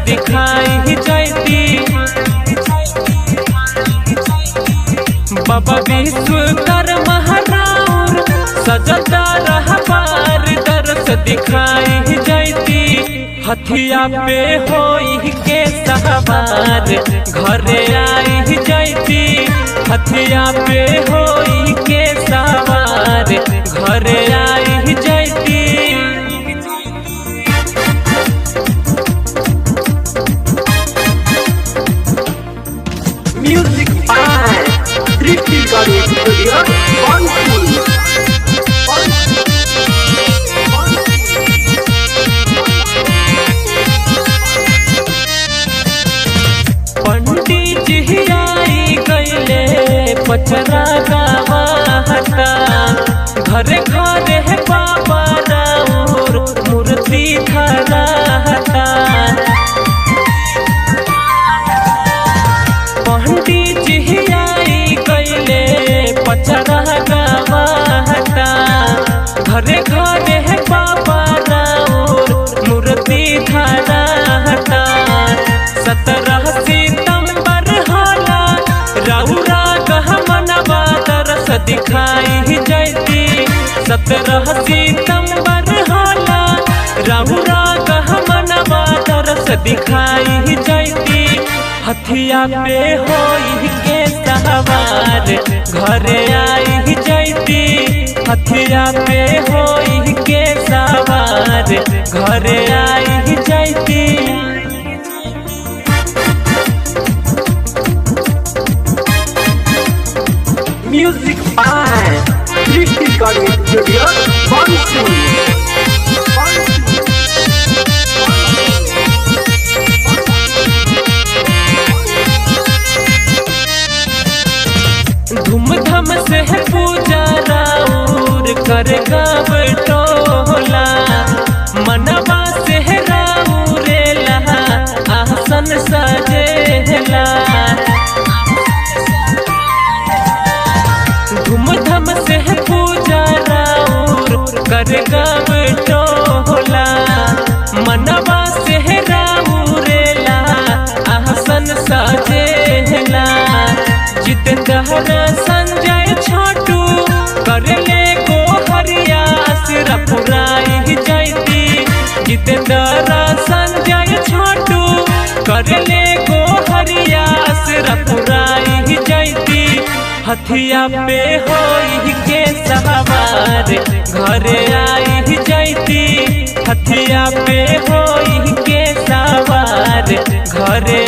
दिखाई जैती। बाबा विश्वकर्मा राउर सजता रहबार दरस दिखाई जैती। हथिया पे होई के सवार घरे आई जैती। हथिया पे होई के सवार घरे आई जैती। Music by Tripti Recording Studio, Banpur. पंडित जी आई गईले पचरा गावाता, घरे घरे है बाबा राउर मूर्ति धराता। पंडित जी आई गईले पचरा गावाता, घरे घरे है बाबा राउर मूर्ति धराता। 17 सितंबर होला रउरा गहमनवा दरस दिखाई जैती। 17 सितंबर होला रउरा गहमनवा दरस दिखाई जैती। हथिया पे होई के सवार घरे आई जैती। हथिया पे होई के सवार घरे आई जैती। Music by Tripti Recording Studio, Banpur. धूमधाम से है पूजा राउर कर गाँव टोला, मनवा से है राउरेला आसन सजेला। धूमधाम से है पूजा राउर कर गाँव टोला, मनवा से है राउरेला आसन सजेला। जितेंद्र संजय छोटू करले को हरिया सिरा पुराई जैती। जितेंद्र संजय छोटू करले को हरिया सिरा पुराई जैती। हथिया पे होई के सवार घरे आई जैती। हथिया पे होई के सवार घरे